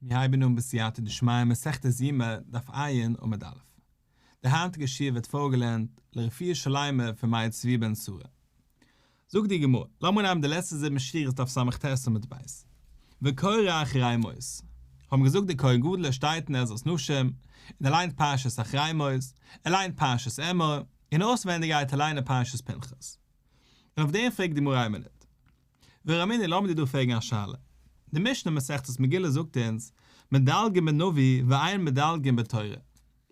מיר הייבן אן בסייעתא דשמיא מסכת יומא דף ע' עמוד א'. די היינטיגע שיעור ווערט פארגעלערנט לרפואה שלימה פון מאיר צבי בן שרה. זאגט די גמרא, לאמיר נעמען די לעצטע זיבן שורות דף ס"ט עמוד ב'. וקורא אחרי מות. האבן געזאגט דער כהן גדול ער שטייט אין עזרת נשים, און ער ליינט פרשת אחרי מות, ער ליינט פרשת אמור, און אויסווענדיג גייט ער ליינען פרשת פנחס. און אויף דעם פרעגט די גמרא איין מינוט. ורמינהי לאמיר דיר דא פרעגן א שאלה. די משנה אין מסכת מגילה זאגט אונז, מדלגין בנביא ואין מדלגין בתורה.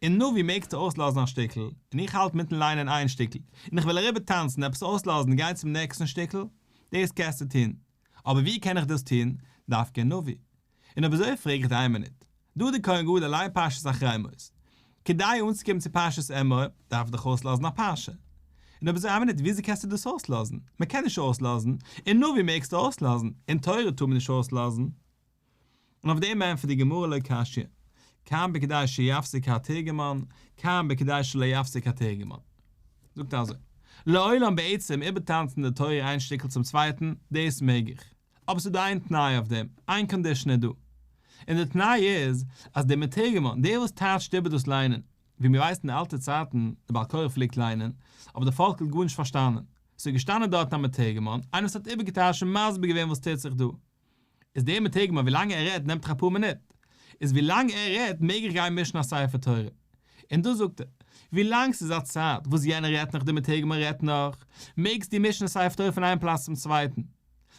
אין נביא מעגסטו אויסלאזן א שטיקל, און איך האלט מיטן ליינען איין שטיקל, און איך וויל אריבער טאנצן עפעס אויסלאזן און גיין צום נעקסטן שטיקל, דאס קענסטו טון. אבער ווי קען איך דאס טון? דווקא אין נביא. און אויב אזוי פרעג איך דיר איין מינוט, דא די כהן גדול ליינט פרשת אחרי מות, כדי אנצוקומען צו פרשת אמור דארף ער דאך אויסלאזן א פרשה, און אויב אזוי איין מינוט וויאזוי קענסטו דאס אויסלאזן, מען קען נישט אויסלאזן, אין נביא מעגסטו אויסלאזן, אין תורה טאר מען נישט אויסלאזן. און אויף דעם ענטפערט די גמרא לא קשיא, כאן בכדי שיפסיק התורגמן, כאן בכדי שלא יפסיק התורגמן. זאגט ער אזוי, לעולם בעצם איבערטאנצן די תורה איין שטיקל צום צווייטן, דאס מעג איך, אבער ס'איז דא איין תנאי אויף דעם, איין condition איז דא, און די תנאי איז אז דער מתורגמן, דער וואס טייטשט איבער דאס ליינען, ווי מיר ווייסן אין אלטע צייטן, דער בעל קורא פלעגט ליינען, אבער די פאלק האט גארנישט פארשטאנען, ס'איז געשטאנען דארטן א מתורגמן, איינער וואס האט איבערגעטייטשט און מסביר געווען וואס טוט זיך דא. איז דער מתורגמן ווי לאנג ער רעדט נעמט דאך אפאר מינוט, איז ווי לאנג ער רעדט מעג איך גיין מישן א ספר תורה. און דאס זאגט ער, ווי לאנג ס'איז א צייט וואס יענער רעדט נאך דער מתורגמן רעדט נאך, מעגסטו מישן ספר תורה פון איין פלאץ צום צווייטן.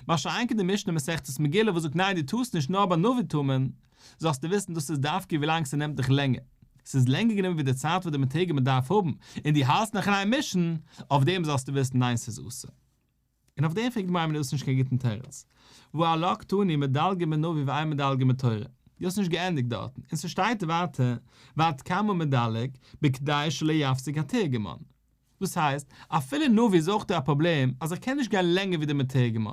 מה שאין כן די משנה מסכת מגילה וואס זאגט ניין דו טארסט נישט נאר ביי נביא טאר מען, זאלסטו וויסן דאס איז דווקא ווי לאנג ס'נעמט דיך לענגער, ס'איז לענגער גענומען ווי די צייט וואס די מתורגמן דארף האבן, און דו האלסט נאך אין איין מישן, אויף דעם זאלסטו וויסן ניין ס'איז אסור. און אויף דעם פרעגט די גמרא דאס איז נישט קיין גוטן תירוץ. והא עלה קתני מדלגין בנביא ואין מדלגין בתורה, דו האסט נישט געענדיגט דארטן, און ס'שטייט ווייטער ועד כמה מדלג בכדי שלא יפסיק התורגמן. דאס הייסט, אפילו נביא איז אויך דא א פראבלעם אז איך קען נישט גיין לענגער ווי די מתורגמן.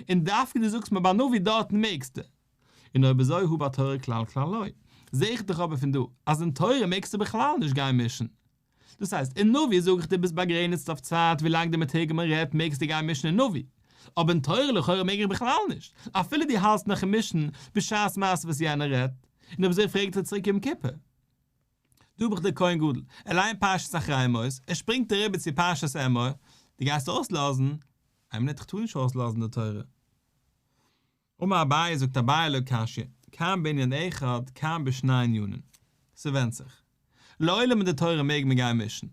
און דווקא דו זאגסט מיר ביי נביא דארטן מעגסטו. און אויב אזוי הא בתורה כלל כלל לא. זע איך דאך אבער פון דא אז אין תורה מעגסטו בכלל נישט גיין מישן. דאס הייסט, אין נביא זאג איך דו ביסט באגרעניצט אויף צייט ווילאנג די מתורגמן רעדט מעגסטו גיין מישן אין נביא. אבער אין תורה לכאורה מעג איך בכלל נישט, אפילו דו האלסט נאך אין מישן בשעת מעשה וואס יענער רעדט. און אויב אזוי פרעגט ער צוריק יום כיפור. דא האב איך דער כהן גדול, ער ליינט פרשת אחרי מות, ער שפרינגט אריבער צו פרשת אמור, דו גייסט אויסלאזן? איין מינוט איך טאר נישט אויסלאזן די תורה. אמר אביי זאגט אביי לא קשיא, כאן בענין אחד כאן בשני ענינים. ס'ווענדט זיך. לעולם אין די תורה מעג מען גיין מישן.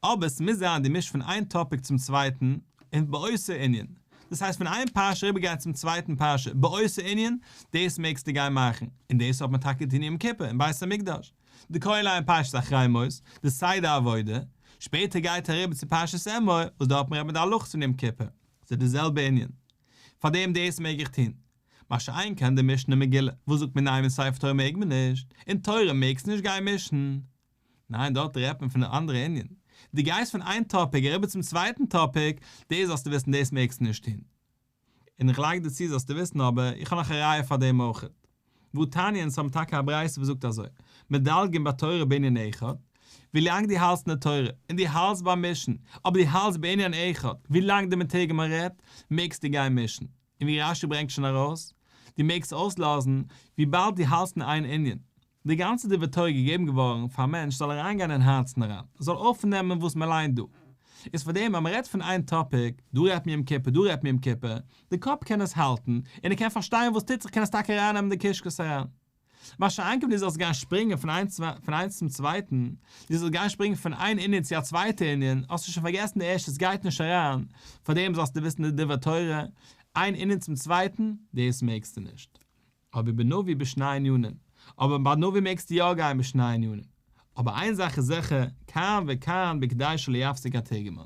אבער ס'מוז זיין דו מישט פון איין topic צום צווייטן און באותו ענין. דאס הייסט פון איין פרשה אריבערגיין צום צווייטן פרשה באותו ענין, דאס מעגסטו גיין מאכן. און דאס האט מען טאקע געטון יום כיפור אין בית המקדש. די כהן ליינט פרשת אחרי מות, די סדר עבודה, שפעטער גייט ער אריבער צו פרשת אמור וואס דארט רעדט מען די הלכות פון יום כיפור. ס'איז די זעלבע ענין. פארדעם דאס מעג איך טון. מה שאין כן די משנה מגילה וואס זאגט מיר ניין אין ספר תורה מעג מען נישט, אין תורה מעגסטו נישט גיין מישן. ניין דארט רעדט מען פון אן אנדערע ענין. דו גייסט פון איין topic אריבער צום צווייטן topic, דאס זאלסטו וויסן דאס מעגסטו נישט טון. און איך לייג דיר צו זאלסטו וויסן אבער איך האב נאך א ראיה פאר דעם אויך. והא תניא אונז האבן טאקע א ברייתא וואס זאגט אזוי, מדלגין בתורה בענין אחד, ווילאנג דו האלסט אין די תורה, און דו האלסט ביים מישן, אבער דו האלסט בענין אחד, ווילאנג די מתורגמן רעדט, מעגסטו גיין מישן. און ווי רש"י ברענגט שוין ארויס, דו מעגסט אויסלאזן, וויבאלד דו האלסט אין איין ענין. די גאנצע דבר תורה געגעבן געווארן פאר א מענטש זאל אריינגיין אין הארצן אריין, זאל אויפנעמען וואס מען ליינט דא. איז פאר דעם אז מען רעדט פון איין topic, דא רעדט מען יום כיפור, דא רעדט מען יום כיפור, די קאפ קען עס האלטן, און ער קען פארשטיין וואס טוט זיך קען עס טאקע ארייננעמען די קישקעס אריין. מה שאין כן דו זאלסט גיין שפרינגען פון איינס פון איינס צום צווייטן, דו זאלסט גיין שפרינגען פון איין ענין צו א צווייטע ענין, האסטו שוין פארגעסן די ערשטע, עס גייט נישט אריין, פאר דעם זאלסטו וויסן די דבר תורה, איין ענין צום צווייטן, דאס מעגסטו נישט. אבער בנביא בשני ענינים, אבער ביי נביא מעגסטו יא גיין בשני ענינים. אבער איין זאך איז זיכער, כאן וכאן בכדי שלא יפסיק התורגמן.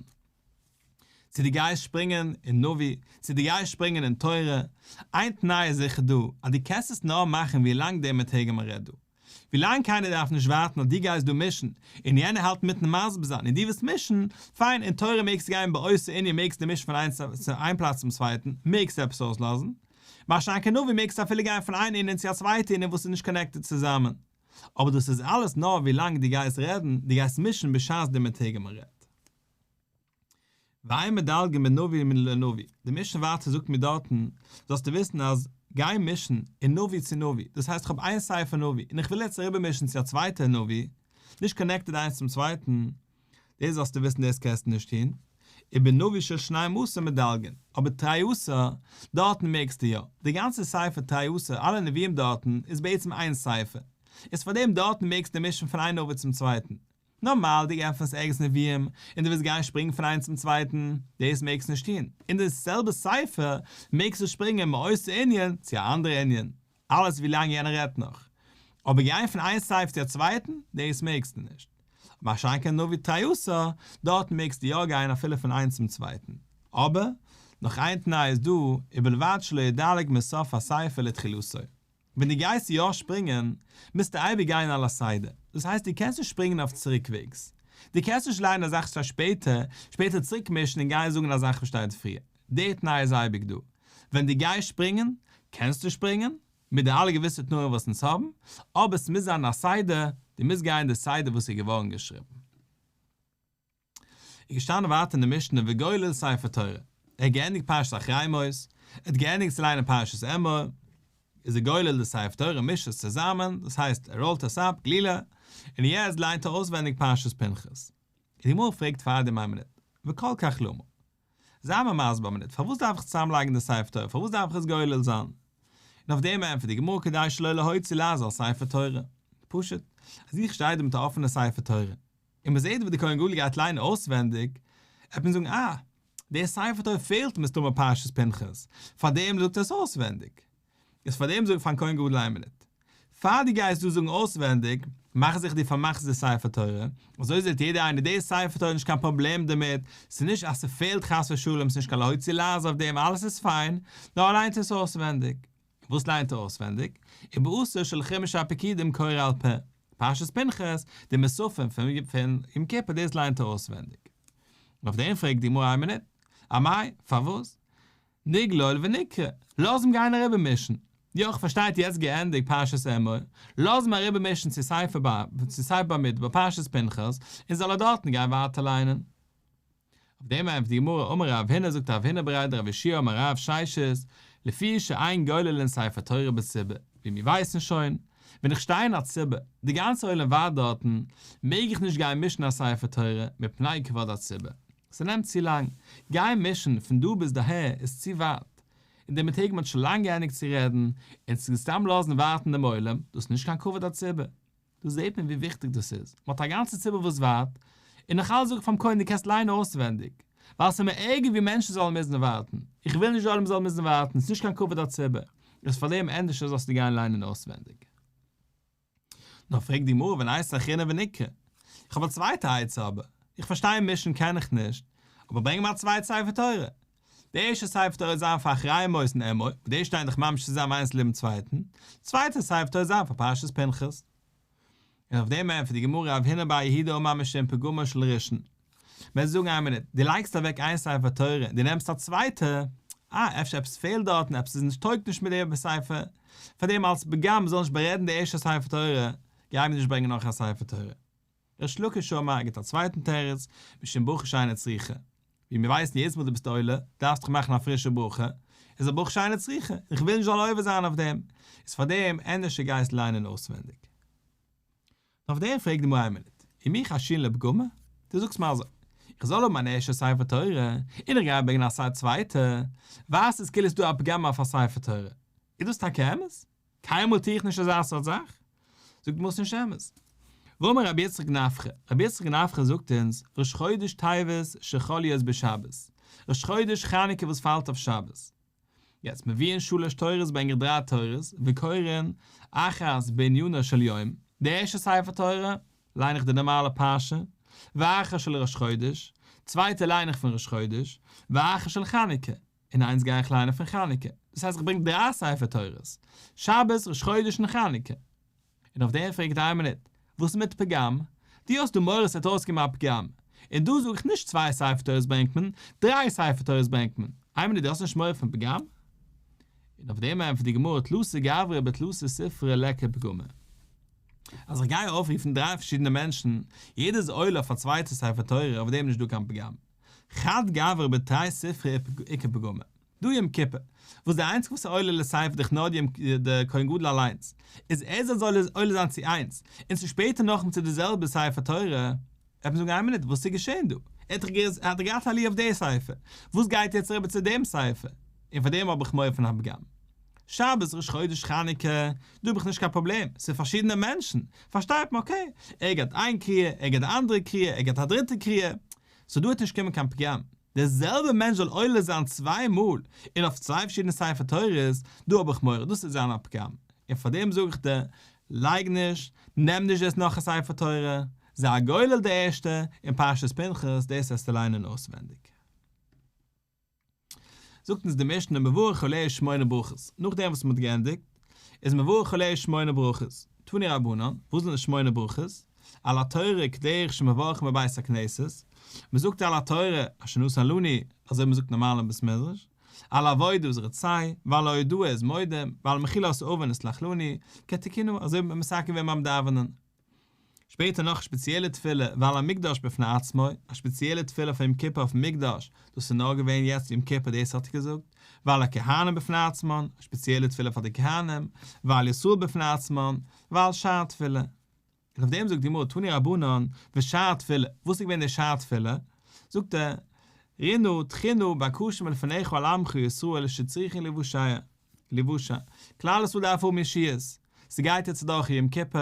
צו דו גייסט שפרינגען אין נביא, צו דו גייסט שפרינגען אין תורה, איין תנאי איז זיכער דא, אז דו קענסט עס נאר מאכן ווי לאנג דער מתורגמן רעדט דא. ווי לאנג קיינער דארף נישט ווארטן אז דו גייסט דא מישן, און יענער האלט מיטן מסביר זיין און דו ווילסט מישן, פיין, אין תורה מעגסטו גיין באותו ענין מעגסטו מישן פון איין פלאץ צום צווייטן, מעגסט עפעס אויסלאזן. מה שאין כן נביא מעגסטו אפילו גיין פון איין ענין צו א צווייטע ענין וואס איז נישט connected צוזאמען. אבער דאס איז אלעס נאר ווי לאנג דו גייסט רעדן, דו גייסט מישן בשעת דער מתורגמן רעדט. ואין מדלגין בין נביא לנביא, די משנה ווייטער זאגט מיר דארטן, זאלסטו וויסן אז גיי מישן אין נביא צו נביא, דאס הייסט איך האב איין ספר נביא און איך וויל יעצט אריבער מישן צו א צווייטע נביא, נישט connected איינס צום צווייטן, דאס זאלסטו וויסן דאס קענסטו נישט טון, ובנביא של שנים עשר מדלגין, אבער תרי עשר, דארטן מעגסטו יא, די גאנצע ספר תרי עשר, אלע נביאים דארטן, איז בעצם איין ספר, איז פארדעם דארטן מעגסטו מישן פון איין נביא צום צווייטן. נארמאל דו עפענסט ערגעץ נביאים און דו ווילסט גיין שפרינגן פון איינס צום צווייטן, דאס מעגסטו נישט טון, אין די זעלבע ספר מעגסטו שפרינגען מאותו ענין צו א אנדערע ענין, אלעס ווי לאנג יענער רעדט נאך, אבער גיין פון איין ספר צו א צווייטן, דאס מעגסטו נישט. מה שאין כן נביא תרי עשר, דארטן מעגסטו יא גיין אפילו פון איינס צום צווייטן. אבער, נאך איין תנאי איז דא, ובלבד שלא ידלג מסוף הספר לתחילתו. ווען דו גייסט יא שפרינגען, מוזטו אייביג גיין על הסדר. דאס הייסט דו קענסט נישט שפרינגען אויף צוריקוועגס. דו קענסט נישט ליינען א זאך וואס שטייט שפעטער, שפעטער צוריק מישן און גיין זאגן א זאך וואס שטייט פריער. די תנאי איז אייביג דא. ווען דו גייסט שפרינגען, קענסטו שפרינגען, מיט די אלע געוויסע תנאים וואס אונז האבן, אבער ס'מוז זיין א סדר, דו מוזט גיין די סדר וואס איז געווארן געשריבן. איז געשטאנען ווייטער אין די משנה וגולל ספר תורה, ער האט געענדיגט פרשת אחרי מות, ער האט געענדיגט צו ליינען פרשת אמור, איז ער גולל די ספר תורה, מישט עס צוזאמען, דאס הייסט ער ראלט עס אפ, גלילה, און יעצט ליינט ער אויסווענדיג פרשת פנחס. און די גמרא פרעגט פאר דעם איין מינוט, וכל כך למה? זיי מיר מסביר א מינוט, פארוואס דארף איך צוזאמלייגן די ספר תורה, פארוואס דארף איך עס גולל זיין? און אויף דעם ענטפערט די גמרא כדי שלא להוציא לעז על ספר תורה. פשוט, אז איך שטיי דא מיט א אפענע ספר תורה, און מען זעט ווי די כהן גדול גייט ליינען אויסווענדיג, וועט מען זאגן אה, דער ספר תורה פעלט מסתמא פרשת פנחס, פארדעם זאגט ער עס אויסווענדיג. איז פארדעם זאג איך פארן כהן גדול איין מינוט. פאר דו גייסט דא זאגן אויסווענדיג, מאך זיכער דו פארמאכסט די ספר תורה, אזוי זעט יעדער איינער די ספר תורה נישט קיין פראבלעם דערמיט, ס'איז נישט אז ס'פעלט חס ושלום, ס'נישט קיין להוציא לעז אויף דעם, אלעס איז פיין, נאר ער ליינט עס אויסווענדיג. וואס ליינט ער אויסווענדיג? ובעשור של חומש הפקודים קורא על פה, פרשת פנחס, די מוספים פון יום כיפור דאס ליינט ער אויסווענדיג. אויף דעם פרעגט די גמרא איין מינוט, אמאי, פארוואס? ניגלול ונקרא, לאז אים גיין אריבערמישן. יא איך פארשטיי האט יעצט געענדיגט פרשת אמור, לאז אים אריבערמישן צו ספר צו ספר במדבר פרשת פנחס, און זאל ער דארטן גיין ווייטער ליינען. אויף דעם ענטפערט די גמרא, אמר רב הונא זאגט רב הונא בריה דרב יהושע אמר רב ששת, לפי שאין גוללין ספר תורה בציבור, ווי מיר ווייסן שוין, ווען איך שטיי אין א ציבור, די גאנצע עולם ווארט דארטן, מעג איך נישט גיין מישן א ספר תורה, מפני כבוד הציבור. ס'נעמט צו לאנג. גיין מישן פון דא ביז דאהער איז צו ווייט. אין די מיטאג מ'האט שוין לאנג געענדיגט צו רעדן, און צו סתם לאזן ווארטן דעם עולם, דאס איז נישט קיין כבוד הציבור. דא זעט מען ווי וויכטיג דאס איז. מ'האט א גאנצע ציבור וואס ווארט, און נאך אלץ זאג איך פאר'ן כהן דו קענסט ליינען אויסווענדיג. ווייל ס'איז מיר ערגער ווי מענטשן זאלן מוזן ווארטן. איך וויל נישט די עולם זאל מוזן ווארטן, ס'איז נישט קיין כבוד הציבור. איז פארדעם ענדערשער זאלסטו גיין ליינען אויסווענדיג. נאר פרעגט די גמרא ונייתי אחרינא ונקרא. איך האב א צווייטע עצה אבער. איך פארשטיי מישן קען איך נישט, אבער ברענג מיר א צווייטע ספר תורה. די ערשטע ספר תורה זיין פאר אחרי מות און אמור, וואס די שטייען דאך ממש צוזאם איינס לעבן צווייטן, די צווייטע ספר תורה זיין פאר פרשת פנחס. און אויף דעם ענטפערט די גמרא רב הונא בר יהודה אמר משום פגמו של ראשון. מען זאגן איין מינוט, דו לייגסט אוועק איין ספר תורה און דו נעמסט א צווייטע, אה, אפשר עפעס פעלט דארטן, עפעס איז נישט טויגט נישט מיט די ספר, פארדעם אלס פגם מ'זאל נישט בארעדן די ערשטע ספר תורה, גיי מיר נישט ברענגען נאך א ספר תורה. ריש לקיש אמר גיבט א צווייטן תירוץ, משום ברכה שאינה צריכה. ווי מיר ווייסן יעדעס מאל דו ביסט עולה, דארפסט דאך מאכן א פרישע ברכה, איז א ברכה שאינה צריכה, איך וויל נישט זאל עובר זיין אויף דעם, איז פארדעם ענדערשער גייסט ליינען אויסווענדיג. אויף דעם פרעגט די גמרא איין מינוט, ומי חיישינן לפגמא? דו זאגסט מיר אזוי, איך זאל האבן אן ערשטע ספר תורה, און איך גיי ברענגען א צווייטע, ווייזט עס כאילו ס'איז דא א פגם אויף א ספר תורה. איז דאס טאקע אמת? קיינמאל טו איך נישט אזא סארט זאך. זאגט די גמרא ס'נישט אמת. ואמר רבי יצחק נפחא, רבי יצחק נפחא זאגט אונז, ראש חודש טבת שחל להיות בשבת, ראש חודש חנוכה וואס פאלט אויף שבת. יעצט מביאין שלש תורות ברענג איך דריי תורות, וקורין אחת בעניינו של יום, די ערשטע ספר תורה ליין איך די נארמאלע פרשה, ואחת של ראש חודש, צווייטע ליין איך פון ראש חודש, ואחת של חנוכה, און איינס גיי איך ליינען פון חנוכה, דאס הייסט איך ברענג דריי ספר תורות, שבת, ראש חודש און חנוכה. און אויף דעם פרעגט איין מינוט, וואס איז מיט פגם? דו האסט דא מורא ס'וועט אויסקומען א פגם, און דא זאג איך נישט צוויי ספר תורות ברענגט מען, דריי ספר תורות ברענגט מען, איין מינוט דו האסט נישט מורא פון פגם? און אויף דעם ענטפערט די גמרא תלתא גברי בתלתא ספרי ליכא פגמא. אז איך גיי אויפרופן דריי פארשידענע מענטשן, יעדער איז עולה אויף א צווייטע ספר תורה, אויף דעם איז נישט דא קיין פגם. חד גברא בתרי ספרי איכא פגמא. דא יום כיפור, וואס די איינציגע וואס איז עולה לספר דאך נאר די כהן גדול אליינס, איז ער זאל זאל עולה זיין צו איינס, און צו שפעטער נאכאמאל צו די זעלבע ספר תורה, וועט מען זאגן איין מינוט וואס איז געשען דא? ער האט דאך געהאט עליה אויף די ספר, וואס גייט יעצט אריבער צו דעם ספר? און פאר דעם האב איך מורא פון א פגם. שבת ראש חודש חנוכה, דא האב איך נישט קיין פראבלעם, ס'איז פארשידענע מענטשן, פארשטייט מען okay, ער געט איין קריאה, ער געט די אנדערע קריאה, ער געט א דריטע קריאה, so דא וועט נישט קומען קיין פגם. דער זעלבער מענטש זאל עולה זיין צוויי מאל און אויף צוויי פארשידענע ספר תורות, דא האב איך מורא, דאס וועט זיין א פגם, און פאר דעם זאג איך דיר, לייג נישט, נעם נישט דאס נאך א ספר תורה, זיי א גולל די ערשטע, און פרשת פנחס, דאס וועסטו ליינען אויסווענדיג. זאגט אונז די משנה מברך עליה שמונה ברכות, נאכדעם וואס מען האט געענדיגט, איז מברך עליה שמונה ברכות, תנו רבנן, וואס זענען די שמונה ברכות? על התורה כדרך שמברכים בבית הכנסת, מען זאגט על התורה אשר נתן לנו, אזוי ווי מען זאגט נארמאל אין בית מדרש, על העבודה איז רצה, ועל ההודאה איז מודים, ועל מחילת עוון סלח לנו, כתיקונו, אזוי ווי מען האט מתקן געווען ביים דאווענען. שפעטער נאך א שפעציעלע תפילה ועל המקדש בפני עצמו, א שפעציעלע תפילה פאר יום כיפור אויפן מקדש, דאס איז נאר געווען יעצט יום כיפור דאס האט ער געזאגט, ועל הכהנים בפני עצמן, א שפעציעלע תפילה פאר די כהנים, ועל ישראל בפני עצמן, ועל שאר תפילה. און אויף דעם זאגט די גמרא תנו רבנן ושאר תפילה, וואס איז געווען די שאר תפילה? זאגט ער, רינה תחינה בקשה מלפניך על עמך ישראל שצריכין להיוושע. להיוושע, כלל ישראל דארף האבן ישועות, ס'גייט יעצט אדורך יום כיפור,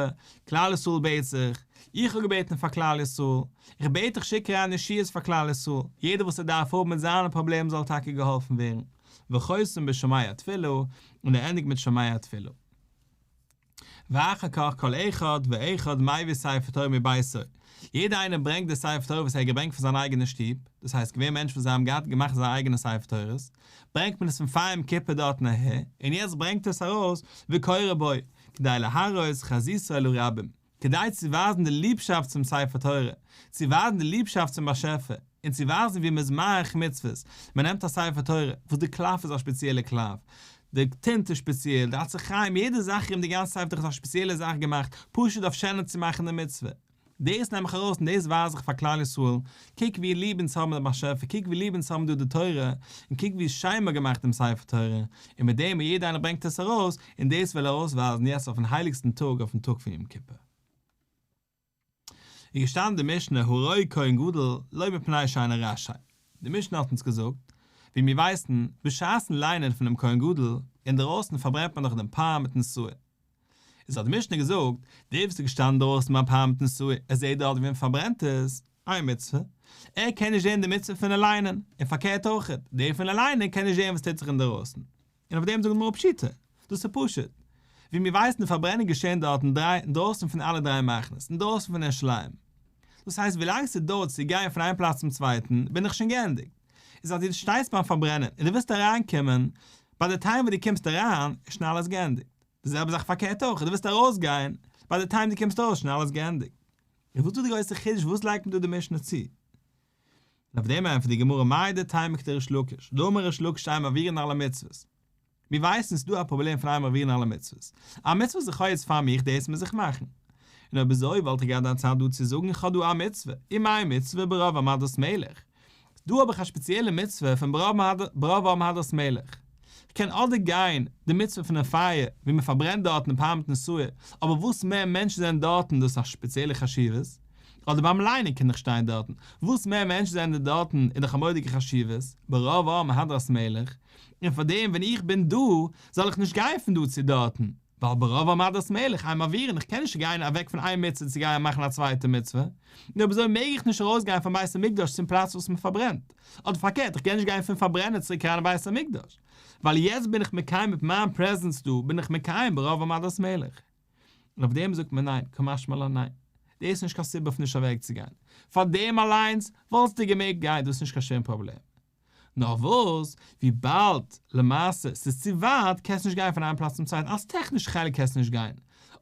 כלל ישראל בעט זיך, איך האב געבעטן פאר כלל ישראל, איך בעט דיך שיק אריין ישועות פאר כלל ישראל, יעדער וואס ער דארף האבן מיט זיינע פראבלעם זאל טאקע געהאלפן ווערן, וחותם בשומע תפילה, און ער ענדיגט מיט שומע תפילה. ואחר כך כל אחד ואחד מביא ספר תורה מביתו, יעדער איינער ברענגט די ספר תורה וואס ער האט געברענגט פון זיין אייגענע שטוב, דאס הייסט געווען מענטשן וואס זיי האבן געהאט געמאכט זייער אייגענע ספר תורות, ברענגט מען עס פון פאר יום כיפור דארטן אהער, און יעצט ברענגט ער עס ארויס וקורא בו, כדי להראות חזותו לרבים, כדי צו ווייזן די ליבשאפט צום ספר תורה, צו ווייזן די ליבשאפט צום באשעפער, און צו ווייזן ווי מען איז מאריך מצוות, מען נעמט א ספר תורה, וואס די קלף איז א שפעציעלע קלף, די טינט איז שפעציעל, די עצי חיים, יעדע זאך ארום די גאנצע ספר תורה איז א שפעציעלע זאך געמאכט, פשוט אויף שענער צו מאכן די מצוה. דאס נעם איך ארויס און דאס ווייז איך פאר כלל ישראל, קוק ווי ליב אונז האבן דעם באשעפער, קוק ווי ליב אונז האבן דא די תורה, און קוק ווי שיין מ'האט געמאכט דעם ספר תורה, און מיט דעם יעדער איינער ברענגט עס ארויס, און דאס וויל ער ארויסווייזן יעצט אויפן הייליגסטן טאג אויפן טאג פון יום כיפור. איז געשטאנען די משנה הרואה כהן גדול לא מפני שאינו רשאי, די משנה האט אונז געזאגט, ווי מיר ווייסן, בשעת'ן ליינען פונעם כהן גדול, אינדערויסן פארברענט מען דאך דעם פר מיטן שעיר, איז האט די משנה געזאגט, דער וואס איז געשטאנען דרויסן ביים פר מיטן שעיר, ער זעט דארט ווי מען פארברענט עס, איין מצוה, ער קען נישט זען די מצוה פון ליינען, און פארקערט אויך, דער פון ליינען קען נישט זען וואס טוט זיך אינדערויסן. און אויף דעם זאגט די גמרא פשיטא, דאס איז פשוט. ווי מיר ווייסן די פארברענען געשען דארט אינדרויסן פון אלע דריי מחנות, אינדרויסן פון ירושלים. דאס הייסט ווילאנג ס'דויערט צו גיין פון איין פלאץ צום צווייטן בין איך שוין געענדיגט. איז אז דו שטייסט ביים פארברענען און דו ווילסט אריינקומען, ביי די time וואס דו קומסט אריין איז שוין אלעס געענדיגט. די זעלבע זאך פארקערט אויך, דו ווילסט ארויסגיין, ביי די time דו קומסט ארויס איז שוין אלעס געענדיגט. און וואס איז דא די גרויסע חידוש וואס לייגט מען דא די משנה צו? און אויף דעם ענטפערט די גמרא מהו דתימא כדריש לקיש, דאמר ריש לקיש אין מעבירין על המצוות. מיר ווייסן ס'איז דא א פראבלעם פון אין מעבירין על המצוות. א מצוה איז לכאו' יעצט פאר מיך דאס מוז איך מאכן. און אויב אזוי וואלט איך געהאט א צד דא צו זאגן איך האב דא א מצוה, ומאי מצוה ברוב עם הדרת מלך. דא האב איך א שפעציעלע מצוה פון ברוב עם הדרת מלך. כ'קען אדער גיין די מצוה פונעם פייער ווי מען פארברענט דארטן פר מיטן שעיר, אבער וואס מער מענטשן זענען דארטן דאס איז א שפעציעלע חשיבות, אדער ביים ליינען קען איך שטיין דארטן, וואס מער מענטשן זענען דארטן איז דאך א מורא'דיגע חשיבות, ברוב עם הדרת מלך, און פארדעם ווען איך בין דא זאל איך נישט גיין פון דא צו דארטן, ווייל ברוב עם הדרת מלך אין מעבירין, איך קען נישט גיין אוועק פון איין מצוה צו גיין מאכן א צווייטע מצוה, און אויב אזוי מעג איך נישט ארויסגיין פון בית המקדש צום פלאץ וואס מען פארברענט, אדער פארקערט איך קען נישט גיין פון פארברענען צוריק אריין אין בית המקדש, ווייל יעצט בין איך מקיים מיט מיין presence דא בין איך מקיים ברוב עם הדרת מלך. און אויף דעם זאגט מען ניין, קא משמע לן ניין, דאס איז נישט קיין סיבה אויף נישט אוועקצוגיין, פאר דעם אליינס וואלסטו געמעגט גיין, דאס איז נישט קיין שום פראבלעם. נאר וואס, וויבאלד למעשה ס'איז צו ווייט קענסטו נישט גיין פון איין פלאץ צום צווייטן, אלס טעכניש חלק קענסטו נישט גיין,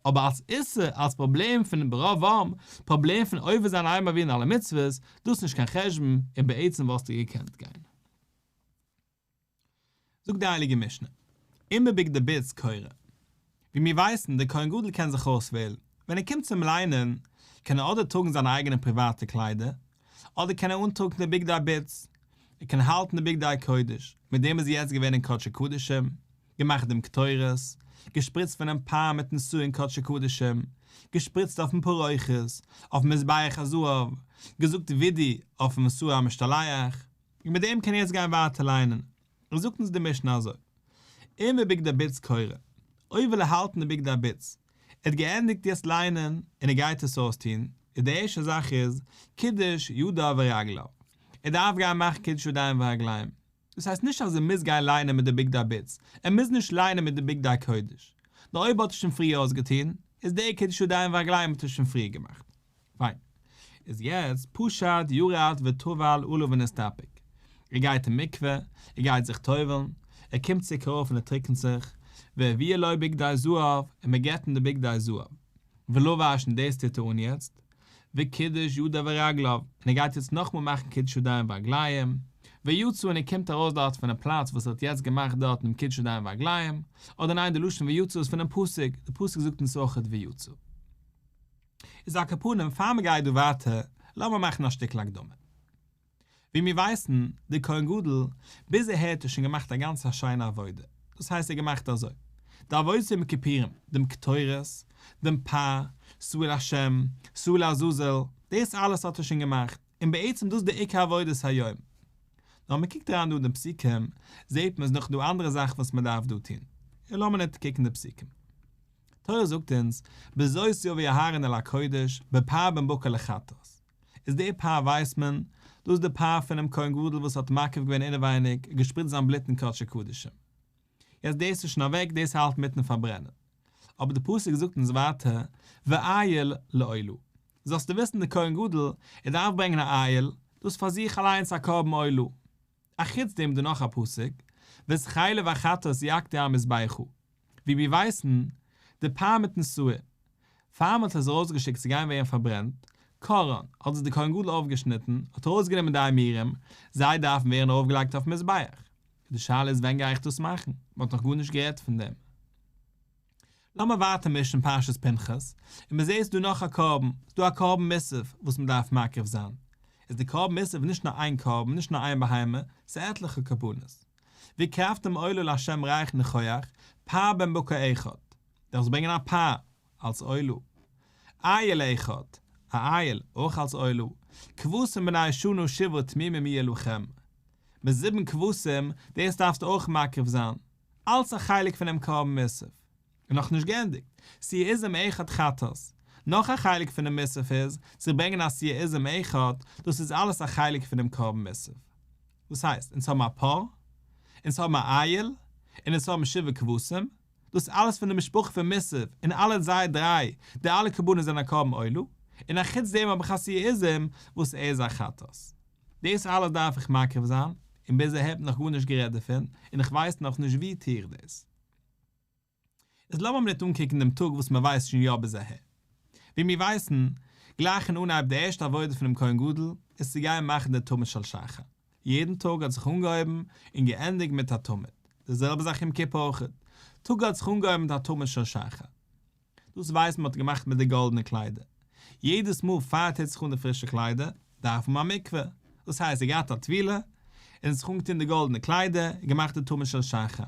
אבער אלס איסור, אלס פראבלעם פון ברוב עם, פראבלעם פון עובר זיין אין מעבירין על המצוות, דאס איז נישט קיין חשבון, און בעצם וואלסטו געקענט גיין. זאגט די הייליגע משנה, אם בבגדי בוץ קורא. ווי מיר ווייסן, דער כהן גדול קען זיך אויסוועלן, ווען ער קומט צום ליינען, קען ער אדער טראגן זיינע אייגענע פריוואטע קליידער, אדער קען ער אנטראגן די בגדי בוץ. ער קען האלטן די בגדי קודש, מיט דעם איז ער יעצט געווען אין קדשי קדשים, געמאכט דעם קטורת, געשפריצט פונעם פר מיטן שעיר אין קדשי קדשים, געשפריצט אויפן פרוכת, אויפן מזבח הזהב, געזאגט וידוי אויפן שעיר המשתלח, און מיט דעם קען ער יעצט גיין ווייטער ליינען. און זאגט אונז די משנה אזוי, אם בבגדי בוץ קורא, אויב וויל ער האלטן די בגדי בוץ, ער האט געענדיגט יעצט ליינען און ער גייט עס אויסטון, איז די ערשטע זאך איז, קידש ידיו ורגליו, ער דארף גיין מאכן קידוש ידיים ורגליים, דאס הייסט נישט אז ער מוז גיין ליינען מיט די בגדי בוץ, ער מוז נישט ליינען מיט די בגדי קודש, נאר אויב האט ער שוין פריער אויסגעטון, איז די קידוש ידיים ורגליים האט ער שוין פריער געמאכט. פיין. איז יעצט פשט ירד וטבל עלה ונסתפג. ער גייט אין מקווה, ער גייט זיך טובל'ן, ער קומט צוריק ארויף און ער טריקנט זיך, והביאו לו בגדי זהב, און מען געבט אים די בגדי זהב. ולבש און דאס טוט ער אן יעצט, וקידש ידיו ורגליו, און ער גייט יעצט נאכמאל מאכן קידוש ידיים ורגליים, ויצא און ער קומט ארויס דארט פונעם פלאץ וואס ער האט יעצט געמאכט דארט דעם קידוש ידיים ורגליים, אדער ניין די לשון ויצא איז פונעם פסוק, די פסוק זאגט אונז אויכעט ויצא. איז על כל פנים פאר מען גייט דא ווייטער לאמיר מאכן א שטיקל הקדמה. ווי מיר ווייסן, דער כהן גדול, ביז אהער האט ער שוין געמאכט א גאנץ א שיינע עבודה. דאס הייסט ער האט געמאכט אזוי, די עבודת יום הכיפורים, דעם קטורת, דעם פר, שעיר לשם, שעיר לעזאזל, דאס אלעס האט ער שוין געמאכט, און בעצם דאס איז די עיקר עבודת היום. נאר מען קוקט אריין דא אין די פסוקים, זעט מען איז נאך דא אנדערע זאכן וואס מען דארף דא טון. און לאמיר נאר קוקן די פסוקים. תורה זאגט אונז, בזאת יבא אהרן אל הקודש, בפר בן בקר לחטאת. איז די פר ווייסט מען, דאס איז די פר פונעם כהן גדול וואס האט מקריב געווען אינעווייניג, געשפריצט זיין בלוט אין קדשי קדשים. יעצט דאס איז שוין אוועק, דאס האלט מיטן פארברענען. אבער די פסוק זאגט אונז ווייטער, ואיל לעולה. זאלסטו וויסן די כהן גדול, ער דארף ברענגען א איל, דאס פאר זיך אליינס א קרבן עולה. אחוץ דעם דא נאך א פסוק, ואת חלב החטאת יקטיר המזבחה, ווי מיר ווייסן, די פר מיטן שעיר, פאר מ'האט עס ארויסגעשיקט צו גיין ווערן פארברענט, קרען, האט עס די כהן גדול אויפגעשניטן, האט ארויסגענומען די אימורים, זיי דארפן ווערן ארויפגעלייגט אויפן מזבח. די שאלה איז ווען גיי איך דאס מאכן? מ'האט נאך גארנישט גערעדט פון דעם. לאמיר ווייטער מישן פרשת פנחס, און מען זעט ס'דא נאך א קרבן, ס'דא א קרבן מוסף וואס מען דארף מקריב זיין. איז די קרבן מוסף נישט נאר איין קרבן, נישט נאר איין בהמה, ס'איז עטליכע קרבנות. והקרבתם עולה לה' ריח ניחוח, פר בן בקר אחד, דארפסט ברענגען א פר, אלס עולה. איל אחד, א איל, אויך אלס עולה. כבשים בני שנה שבעה תמימים יהיו לכם. מיט זיבן כבשים, דאס דארפסטו אויך מקריב זיין. אלס א חלק פונעם קרבן מוסף. און נאך נישט געענדיגט, שעיר עזים אחד חטאת. נאך א חלק פונעם מוסף איז, צו ברענגען א שעיר עזים אחד, דאס איז אלעס א חלק פונעם קרבן מוסף. דאס הייסט, אונז האבן א פר, אונז האבן א איל, און אונז האבן שבעה כבשים, דאס איז אלעס פון די משפחה פון מוסף, און אלע זיי דריי, די אלע קרבנות זענען א קרבן עולה, און אחוץ דעם האב איך א שעיר עזים וואס ער איז א חטאת. דאס אלעס דארף איך מקריב זיין, און ביז אהער האט מען נאך גארנישט גערעדט דערפון, און איך ווייס נאך נישט ווי טו איך דאס. איז לאמיר מינוט אנקוקן דעם טאג וואס מען ווייסט שוין יא ביז אהער. ווי מיר ווייסן, גלייך אין אנהייב די ערשטע עבודה פונעם כהן גדול איז צו גיין מאכן די תמיד של שחר. יעדן טאג האט זיך אנגעהויבן און געענדיגט מיט א תמיד. די זעלבע זאך יום כיפור אויך. טאג האט זיך אנגעהויבן מיט א תמיד של שחר. דאס ווייסט מען האט געמאכט מיט די גאלדענע קליידער. יעדעס מאל פאר ער טוט זיך אן די פרישע קליידער, דארף מען א מקווה. דאס הייסט ער געהאט א טבילה, און זיך אנגעטון די גאלדענע קליידער, און געמאכט די תמיד של שחר.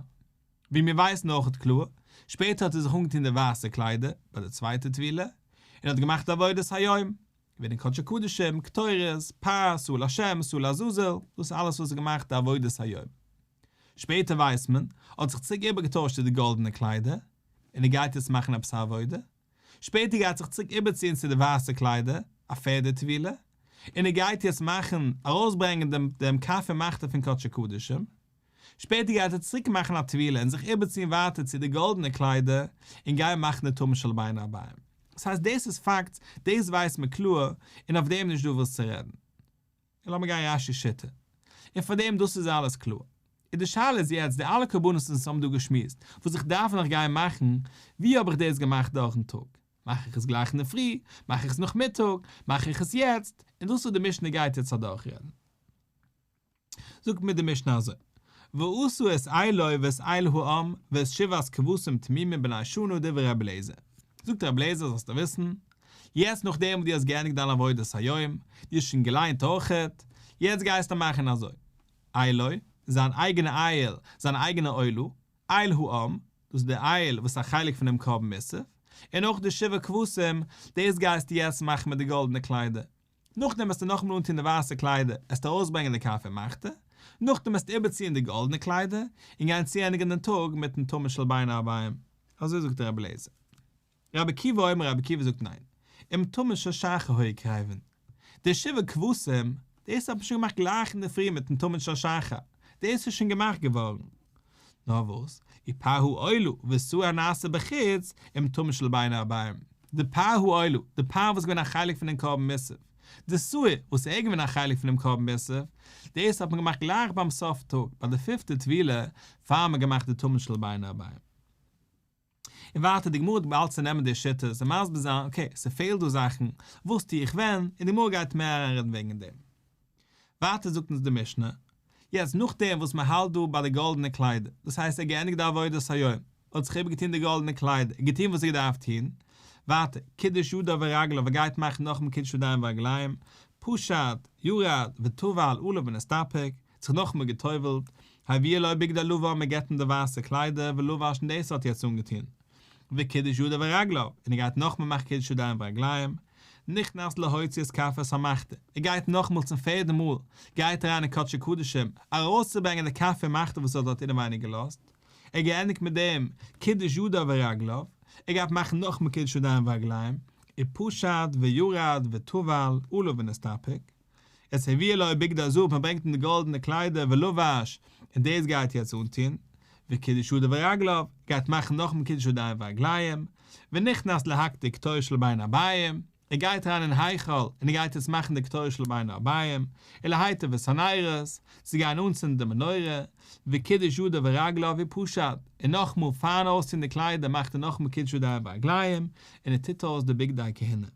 ווי מיר ווייסן אויכעט קלאר, שפעטער האט ער זיך אנגעטון די ווייסע קליידער, ביי די צווייטע טבילה, און האט געמאכט עבודת היום. געווען אין קדשי קדשים, קטורת, פר, שעיר לשם, שעיר לעזאזל, דאס איז אלעס וואס האט געמאכט די עבודת היום. שפעטער ווייסט מען, האט זיך צוריק איבערגעטוישט צו די גאלדענע קליידער, און ער גייט יעצט מאכן עפעס א עבודה. שפעטער גייט זיך צוריק איבערציען צו די ווייסע קליידער, א פערדע טבילה, און ער גייט יעצט מאכן, ארויסברענגען דעם דעם כף ומחתה פון קדשי קדשים. שפעטער גייט ער צוריק מאכן א טבילה און זיך איבערציען ווייטער צו די גאלדענע קליידער, און גיין מאכן די תמיד של בין הערביים. דאס הייסט דאס איז פאקט, דאס ווייסט מען קלאר, און אויף דעם נישט דא וואס צו רעדן. און לאמיר גיין רש"י שיטה. און פאר דעם דאס איז אלעס קלאר. און די שאלה איז יעצט די אלע קרבנות וואס אונז האבן דא געשמועסט, וואס איך דארף נאך גיין מאכן, ווי האב איך דאס געמאכט דורכן טאג? מאך איך עס גלייך אינדערפרי? מאך איך עס נאכמיטאג? מאך איך עס יעצט? און דאס וואס די משנה גייט יעצט אדורכרעדן. זאגט מיר די משנה אזוי, ועשה את אילו ואת איל העם ואת שבעת כבשים תמימים בני שנה דברי רבי אליעזר. זאגט רבי אליעזר זאלסטו וויסן, יעצט נאכדעם וואס דו האסט געענדיגט דיין עבודת היום, דו האסט שוין געליינט אויכעט, יעצט גייסטו מאכן אזוי. אילו, זיין אייגענע איל, זיין אייגענע עולה, איל העם, דאס איז די איל וואס איז א חלק פונעם קרבן מוסף, און אויך די שבעה כבשים, דאס גייסטו יעצט מאכן מיט די גאלדענע קליידער. נאכדעם וועסטו נאכאמאל אנטון די ווייסע קליידער, עסטו ארויסברענגען די כף ומחתה, נאכדעם וועסטו איבערציען די גאלדענע קליידער, און גיין צוענדיגן דעם טאג מיטן תמיד של בין הערביים. אזוי זאגט רבי אליעזר. רבי עקיבא אומר רבי עקיבא זאגט ניין, עם תמיד של שחר היו קרבין. די שבעה כבשים, דאס האט מען שוין געמאכט גלייך אינדערפרי מיטן תמיד של שחר, דאס איז שוין געמאכט געווארן. נאר וואס, ופר העולה ושעיר הנעשה בחוץ, עם תמיד של בין הערביים. די פר העולה, די פר וואס איז געווען א חלק פונעם קרבן מוסף, די שעיר וואס איז געווען א חלק פונעם קרבן מוסף, דאס האט מען געמאכט גלייך ביים סוף טאג, ביי די פיפטע טבילה, פאר מען האט געמאכט די תמיד של בין הערביים. און ווייטער די גמרא האט באלד צונעמען די שיטות און מסביר זיין okay ס'פעלט דא זאכן, וואס טו איך ווען, און די גמרא גייט מער אריינרעדן וועגן דעם. ווייטער זאגט אונז די משנה, יעצט נאכדעם וואס מען האלט דא ביי די גאלדענע קליידער, דאס הייסט ער האט געענדיגט די עבודת היום, ער האט זיך איבערגעטון די גאלדענע קליידער, ער האט געטון וואס ער האט געדארפט טון, ווייטער, קידש ידיו ורגליו ער גייט מאכן נאכאמאל קידוש ידיים ורגליים, פשט, ירד, וטבל, עליו ונסתפג, זיך נאכאמאל גע'טובל'ט, הביאו לו בגדי לבן מען געבט אים די ווייסע קליידער ולבש און דאס האט ער יעצט אנגעטון, וקידש ידיו ורגליו, און ער גייט נאכאמאל מאכן קידוש ידיים ורגליים, נכנס להוציא את כפות המחתה, ער גייט נאכאמאל צום פערדן מאל, גייט אריין אין קדשי קדשים, ארויסצוברענגען די כף ומחתה וואס ער האט דארט אינעווייניג געלאזט, ער געענדיגט מיט דעם קידש ידיו ורגליו, ער גייט מאכן נאכאמאל קידוש ידיים ורגליים, ופשט וירד וטבל עלה ונסתפג. את הביאו לו בגדי זהב, מען ברענגט אים די גאלדענע קליידער ולבש, און דאס גייט יעצט אנטון, וקידש ידיו ורגליו, גייט מאכן נאכאמאל קידוש ידיים ורגליים, ונכנס להקטיר קטורת של בין הערביים, ער גייט אריין אין היכל און ער גייט יעצט מאכן די קטורת של בין הערביים, ולהיטיב את הנרות, צו גיין אנצינדן די מנורה, וקידש ידיו ורגליו ופשט, און נאכאמאל פארן אויסטון די קליידער מאכט ער נאכאמאל קידוש ידיים ורגליים, און ער טוט אויס די בגדי כהונה.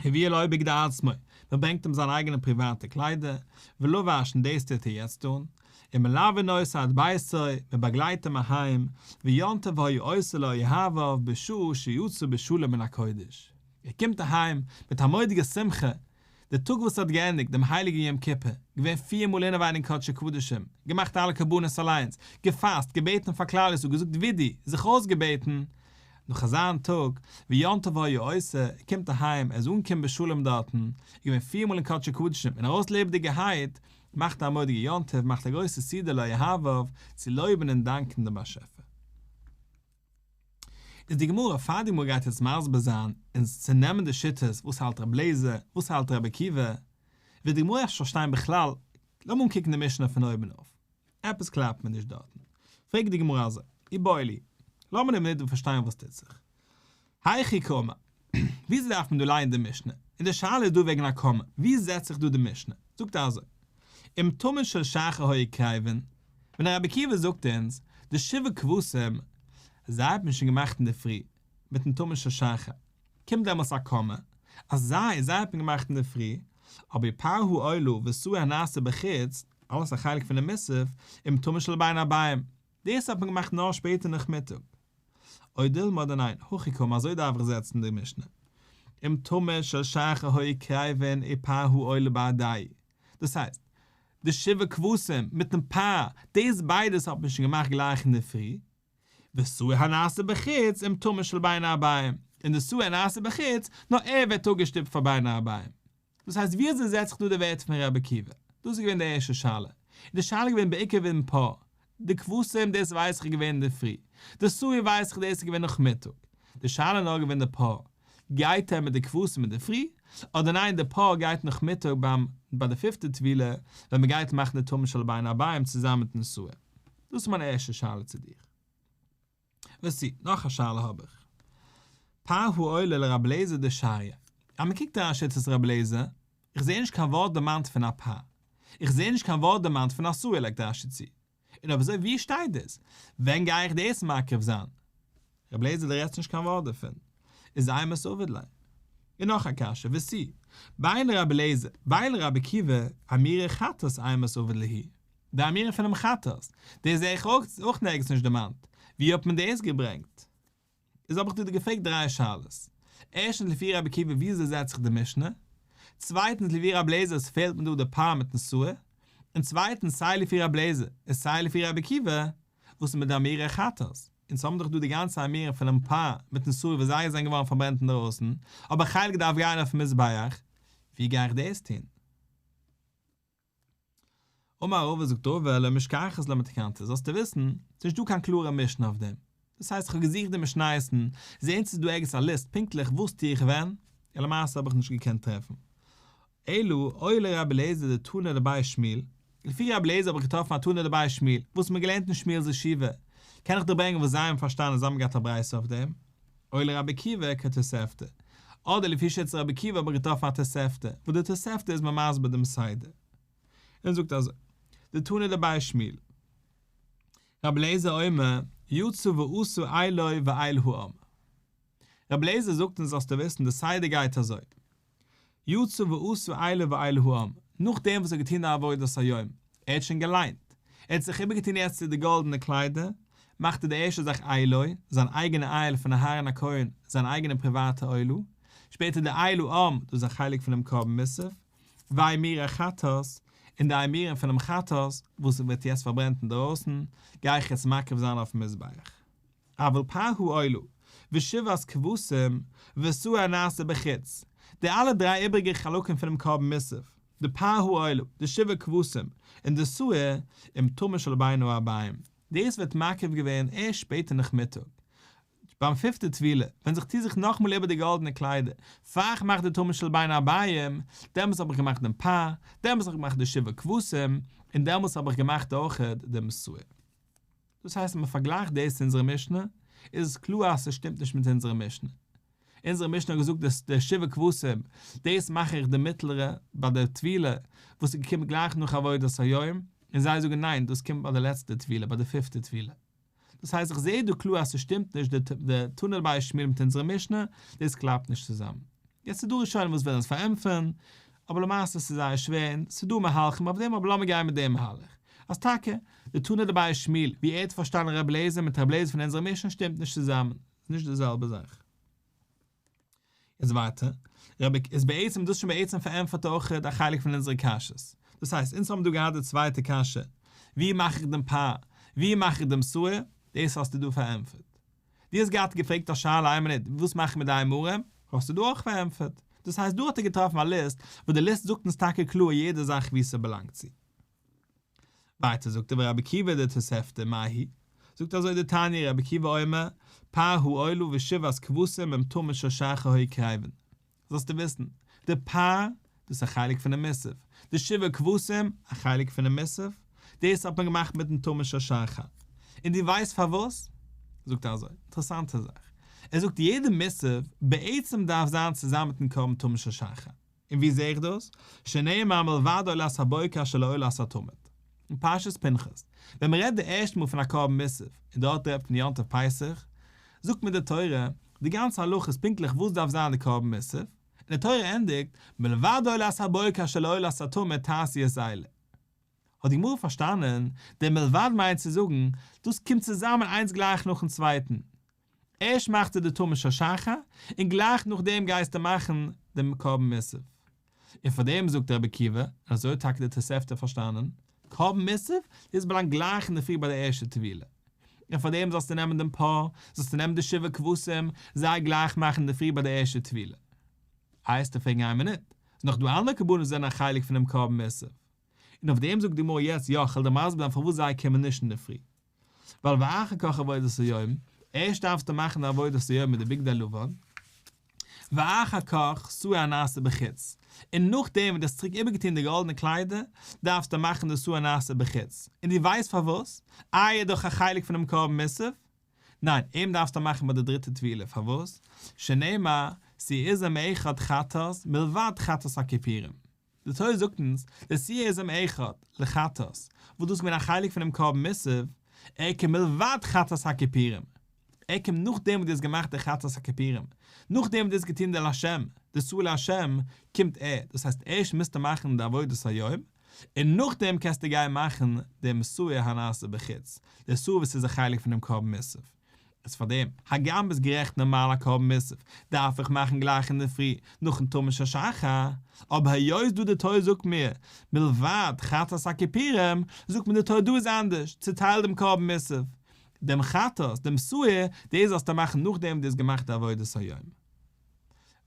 הביאו לו בגדי עצמו, מען ברענגט אים זיין אייגענע פריוואטע קליידער, ולבש און דאס טוט ער יעצט אן, ומלווין אותו עד ביתו, מען באגלייט אים אהיים, ויום טוב היה עושה לאוהביו בשעה שיצא בשלום מן הקודש. ער קומט אהיים מיט א מורא'דיגע שמחה, די טאג וואס ער האט געענדיגט דעם הייליגן יום כיפור, געווען פיר מאל אינעווייניג אין קדשי קדשים, געמאכט אלע קרבנות אליינס, געפאסט, געבעטן פאר כלל ישראל, געזאגט וידוי, זיך אויסגעבעטן, נאך אזא טאג, ויום טוב היה עושה, ער קומט אהיים, ער איז אנגעקומען בשלום דארטן, איז געווען פיר מאל אין קדשי קדשים, און ארויס לעבעדיגערהייט, מאכט ער א מורא'דיגע יום טוב, מאכט א גרויסע סעודה לאוהביו, צו לויבן און דאנקען דעם באשעפער. איז די גמרא, פאר די גמרא גייט יעצט מסביר זיין און צונעמען די שיטות, וואס האלט רבי אליעזר, וואס האלט רבי עקיבא, וועט די גמרא ערשט פארשטיין בכלל, לאמיר אנקוקן די משנה פון אויבן אויף. עפעס קלאפט מיר נישט דארטן. פרעגט די גמרא אזוי, איבעיא להו, לאמיר די מינוט פארשטיין וואס טוט זיך. היכי קאמר, וויאזוי דארף מען דא לייענען די משנה? און די שאלה איז דא וועגן א קאמע, ווי זעצט זיך דא די משנה? זאגט ער אזוי, עם תמיד של שחר היו קרבין, ווען רבי עקיבא זאגט אונז, די שבעה כבשים, זיי האט מען שוין געמאכט אינדערפרי, מיטן תמיד של שחר. קומט דעמאלס א קאמע, אז זיי, זיי האט מען געמאכט אינדערפרי, אבער פר העולה ושעיר הנעשה בחוץ, אלעס א חלק פונעם מוסף, עם תמיד של בין הערביים, דאס האט מען געמאכט נאר שפעטער נאכמיטאג. או דילמא אדער ניין, הכי קאמר אזוי דארף איך זעצן די משנה. עם תמיד של שחר היו קרבין ופר העולה בהדייהו. דאס הייסט, די שבעה כבשים מיטן פר, דאס ביידעס האט מען שוין געמאכט גלייך אינדערפרי, ושעיר הנעשה בחוץ עם תמיד של בין הערביים, און די שעיר הנעשה בחוץ, נאר ער ווערט אפגעשטופט פאר בין הערביים. דאס הייסט ווי אזוי זעצט זיך דא די ווערטער פון רבי עקיבא? דאס איז געווען די ערשטע שאלה. און די שאלה איז געווען בעיקר וועגן פר. די כבשים דאס ווייס איך איז געווען אינדערפרי. די שעיר ווייס איך דאס איז געווען נאכמיטאג. די שאלה איז נאר געווען די פר. גייט ער מיט די כבשים אינדערפרי? אדער ניין די פר גייט נאכמיטאג ביים ביי די פיפטע טבילה ווען מען גייט מאכן די תמיד של בין הערביים צוזאמען מיטן שעיר? דאס איז מיין ערשטע שאלה צו דיר. ותו, נאך א שאלה האב איך. פר העולה לרבי אליעזר דשריא. אז מען קוקט אריין שיטת רבי אליעזר, איך זעה נישט קיין ווארט דערמאנט פון א פר. איך זעה נישט קיין ווארט דערמאנט פון א שעיר לייגט רש"י צו. און אויב אזוי ווי שטייט דאס? ווען גיי איך דאס מקריב זיין? רבי אליעזר דו רעדסט נישט קיין ווארט דערפון. איז אימת עביד ליה. און נאך א קשיא, ותו, בין לרבי אליעזר, בין לרבי עקיבא, אמירה חטאת אימת עביד להו. די אמירה פונעם חטאת, דאס זעה איך אויך נערגעץ נישט דערמאנט, ווי האט מען דאס געברענגט? איז האב איך דיר געפרעגט דריי שאלות, ערשטנס לפי רבי עקיבא וויאזוי זעצט זיך די משנה? צווייטנס לפי רבי אליעזר עס פעלט מיר דא די פר מיטן שעיר? און צווייטנס סיי לפי רבי אליעזר און סיי לפי רבי עקיבא, וואס איז מיט די אימורי חטאת? אונז האבן דאך דא די גאנצע אימורים פונעם פר מיטן שעיר וואס זיי זענען געווארן פארברענט אינדערויסן, אבער חלק דארף גיין אויפן מזבח, ווי גיי איך דאס טון? אמר רבא זאגט רבא לא משכחת לה מתקנתא זאלסטו וויסן, ס'נישט דא קיין קלארע משנה אויף דעם, דאס הייסט איך האב געזוכט די משניות'ן, זעהן צו ס'איז דא ערגעץ א ליסט פונקטליך וואס טו איך ווען, און למעשה האב איך נישט געקענט טרעפן. אלא או לרבי אליעזר דתנא דבי שמואל, לפי רבי אליעזר האב איך געטראפן א תנא דבי שמואל, וואס מ'האט געלערנט אין שמואל'ס ישיבה, קען איך דיר ברענגען וואס זיי האבן פארשטאנען זיי האבן געהאט א ברייתא אויף דעם, או לרבי עקיבא כתוספתא, אדער לפי שיטת רבי עקיבא האב איך געטראפן א תוספתא, וואס די תוספתא איז מיר מסביר דעם סדר. און זאגט אזוי, דתנא דבי שמואל, רבי אליעזר אומר, יצא ועשה אילו ואיל העם. רבי אליעזר זאגט אונז זאלסטו וויסן די סדר גייט אזוי, יצא ועשה אילו ואיל העם, נאכדעם וואס ער האט געטון די עבודת היום, ער האט שוין געליינט, ער האט זיך איבערגעטון יעצט צו די גאלדענע קליידער, מאכט ער די ערשטע זאך אילו, זיין אייגענע איל פון אהרן הכהן, זיין אייגענע פריוואטע עולה, שפעטער די איל העם, דאס איז א חלק פונעם קרבן מוסף, ואימורי חטאת, און די אימורים פונעם חטאת, וואס ווערט יעצט פארברענט אינדערויסן, גיי איך יעצט מקריב זיין אויפן מזבח. אבל פר העולה, ושבעת כבשים, ושעיר הנעשה בחוץ, די אלע דריי איבריגע חלקים פונעם קרבן מוסף, די פר העולה, די שבעה כבשים, און די שעיר, עם תמיד של בין הערביים, דאס ווערט מקריב געווען ערשט שפעטער נאכמיטאג, ביים פיפטע טבילה, ווען איך טו זיך נאכאמאל איבער די גאלדענע קליידער, פאר איך מאך די תמיד של בין הערביים, דעמאלס האב איך געמאכט דעם פר, דעמאלס האב איך געמאכט די שבעה כבשים, און דעמאלס האב איך געמאכט אויכעט דעם שעיר. דאס הייסט אז מען פארגלייכט דאס צו אונזערע משנה, איז עס קלאר אז ס'שטימט נישט מיט אונזערע משנה. אונזערע משנה האט געזאגט אז די שבעה כבשים, דאס מאך איך די מיטלערע ביי די טבילה וואס איז געקומען גלייך נאך עבודת היום, און זיי זאגן ניין דאס קומט ביי די לעצטע טבילה, ביי די פיפטע טבילה. דאס הייסט איך זעה דא קלאר אז ס'שטימט נישט די תנא דבי שמואל מיט אונזערע משנה, דאס קלאפט נישט צוזאמען. יעצט ס'דא ראשונים וואס ווילן עס פארענטפערן, אבער למעשה ס'איז זייער שווער און ס'דא מהלכים אויף דעם אבער לאמיר גיין מיט דעם מהלך אז טאקע די תנא דבי שמואל ווי ער האט פארשטאנען רבי אליעזר מיט רבי אליעזר פון אונזערע משנה שטימט נישט צוזאמען, ס'איז נישט די זעלבע זאך. יעצט ווייטער, רבי איז בעצם דאס שוין בעצם פארענטפערט אויך א חלק פון אונזערע קשיות. דאס הייסט אונז האבן דא געהאט די צווייטע קשיא, ווי מאך איך דעם פר, ווי מאך איך דעם שעיר, דאס האסטו דא פארענטפערט. דו האסט געהאט געפרעגט א שאלה איין מינוט, וואס מאך איך מיט די אימורים? האסטו דא אויך פארענטפערט. דאס הייסט דא האט ער געטראפן א ליסט, וואס די ליסט זאגט אונז טאקע קלאר יעדע זאך וואו ס'באלאנגט צו. ווייטער זאגט ער ורבי עקיבא דתוספתא מאי היא, זאגט אזוי דתניא רבי עקיבא אומר, פר העולה ושבעת כבשים עם תמיד של שחר היו קרבין. זאלסטו וויסן, די פר, דאס איז א חלק פונעם מוסף, די שבעה כבשים, א חלק פונעם מוסף, דאס האט מען געמאכט מיטן תמיד של שחר. און דו ווייסט פארוואס? זאגט ער אזוי, אינטערעסאנטע זאך, ער זאגט יעדע מוסף בעצם דארף זיין צוזאמען מיטן קרבן תמיד של שחר. און ווי זעה איך דאס? שנאמר מלבד עולת הבוקר אשר לעולת התמיד. אין פרשת פנחס, ווען מען רעדט די ערשטע מאל פון א קרבן מוסף, און דארט רעדט פון יום טוב פסח, זאגט מיר די תורה די גאנצע הלכות פונקטליך וואס דארף זיין די קרבן מוסף, און די תורה ענדיגט, מלבד עולת הבוקר אשר לעולת התמיד תעשו את אלה. האט די גמרא פארשטאנען, דער מלבד מיינט צו זאגן, דאס קומט צוזאמען איינס גלייך נאכן צווייטן. ערשט מאכסטו די תמיד של שחר, און גלייך נאכדעם גייסטו מאכן דעם קרבן מוסף. און פאר דעם זאגט רבי עקיבא, און אזוי האט טאקע די תוספתא פארשטאנען, קרבן מוסף, דאס באלאנגט גלייך אינדערפרי ביי די ערשטע טבילה. און פאר דעם זאלסטו נעמען דעם פר, זאלסטו נעמען די שבעה כבשים, זיי גלייך מאכן אינדערפרי ביי די ערשטע טבילה. איי וועסטו פרעגן איין מינוט, ס'איז נאך דא אנדערע קרבנות וואס זענען א חלק פונעם קרבן מוסף. און אויף דעם זאגט די גמרא יעצט יא, כ'וועל דיר מסביר זיין פארוואס זיי קומען נישט אינדערפרי. ווייל ואחר כך עבודת היום, ערשט דארפסטו מאכן די עבודת היום מיט די בגדי לבן, ואחר כך שעיר הנעשה בחוץ, און נאכדעם ווען דו האסט צוריק איבערגעטון די גאלדענע קליידער, דארפסטו מאכן די שעיר הנעשה בחוץ, און דו ווייסט פארוואס? איי ער איז דאך א חלק פונעם קרבן מוסף? ניין, אים דארפסטו מאכן ביי די דריטע טבילה, פארוואס? שנאמר, שעיר עזים אחד חטאת מלבד חטאת הכיפורים. די תורה זאגט אונז, די שעיר עזים אחד לחטאת, וואס דאס איז געווען א חלק פונעם קרבן מוסף, ער קומט מלבד חטאת הכיפורים, ער קומט נאכדעם וואס דו האסט געמאכט די חטאת הכיפורים, נאכדעם וואס דו האסט געטון די להשם, די שעיר להשם, קומט ער, דאס הייסט ערשט מוזטו מאכן די עבודת היום, און נאכדעם קענסטו גיין מאכן דעם שעיר הנעשה בחוץ, די שעיר וואס איז א חלק פונעם קרבן מוסף. איז פאר דעם, הגם ביסט גערעכט נארמאל א קרבן מוסף דארף איך מאכן גלייך אינדערפרי נאכן תמיד של שחר, אבער היות דא די תורה זאגט מיר מלבד חטאת הכיפורים, זאגט מיר די תורה דא איז אנדערש, צוטייל דעם קרבן מוסף, דעם חטאת, דעם שעיר, דאס זאלסטו מאכן נאכדעם דו האסט געמאכט די עבודת היום.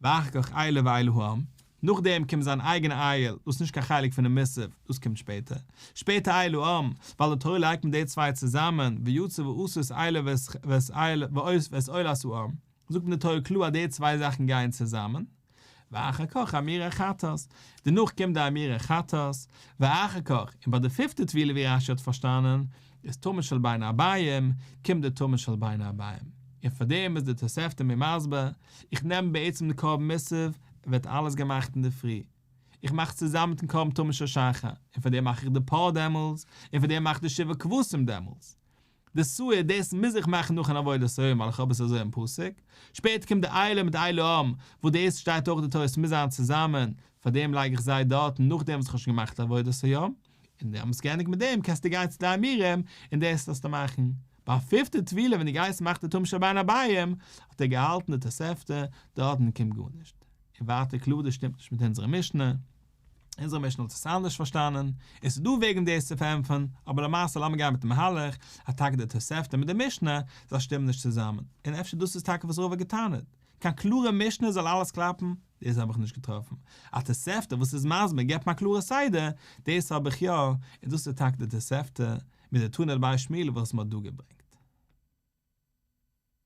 ואחר כך אילו ואיל העם, נאכדעם קומט זיין אייגענע איל, דאס איז נישט קיין חלק פונעם מוסף, דאס קומט שפעטער, שפעטער איל העם, ווייל די תורה לייגט מיט די צוויי צוזאמען, ויצא ועשה את אילו ואת עולת העם, זאגט מיר די תורה קלאר אז די צוויי זאכן גייען צוזאמען, ואחר כך אימורי חטאת, דערנאך קומט די אימורי חטאת, ואחר כך, און ביי די פיפטע טבילה ווי רש"י האט פארשטאנען, איז תמיד של בין הערביים, קומט די תמיד של בין הערביים. און פאר דעם איז די תוספתא מיר מסביר, איך נעם בעצם די קרבן מוסף, ווערט אלעס געמאכט אינדערפרי, איך מאך צוזאמען מיטן קרבן תמיד של שחר, און פאר דעם מאך איך די פר דעמאלטס, און פאר דעם מאך איך די שבעה כבשים דעמאלטס. די שעיר, דאס מוז איך מאכן נאכן עבודת היום ווייל איך האב עס אזוי אין פסוק, שפעטער קומט די אילה מיט איל העם, וואס דאס שטייט אויך די תורה עס מוז זיין צוזאמען, פאר דעם לייג איך זיי דארטן נאכדעם וואס איך האב שוין געמאכט עבודת היום, און דו האסט געענדיגט מיט דעם קענסטו גיין צו די אימורים און דאס זאלסטו מאכן. ביי פיפטע טבילה ווען דו גייסט מאכן די תמיד של בין הערביים, האט ער געהאלטן די תוספתא, דארטן קומט גארנישט. און ווייטער קלאר דאס שטימט נישט מיט אונזערע משנה. אונזערע משנה האט עס אנדערש פארשטאנען, עס איז דא וועגן דאס צו פארענטפערן, אבער למעשה לאמיר גיין מיטן מהלך, אז טאקע די תוספתא מיט די משנה, זיי שטימען נישט צוזאמען, און אפשר דאס איז טאקע וואס רבא האט געטענה'ט, קיין קלארע משנה זאל אלעס קלאפן, דאס האב איך נישט געטראפן, א תוספתא וואס איז מסביר געבט מיר א קלארע סדר, דאס האב איך יא, און דאס איז טאקע די תוספתא מיט די תנא דבי שמואל וואס מען האט דא געברענגט.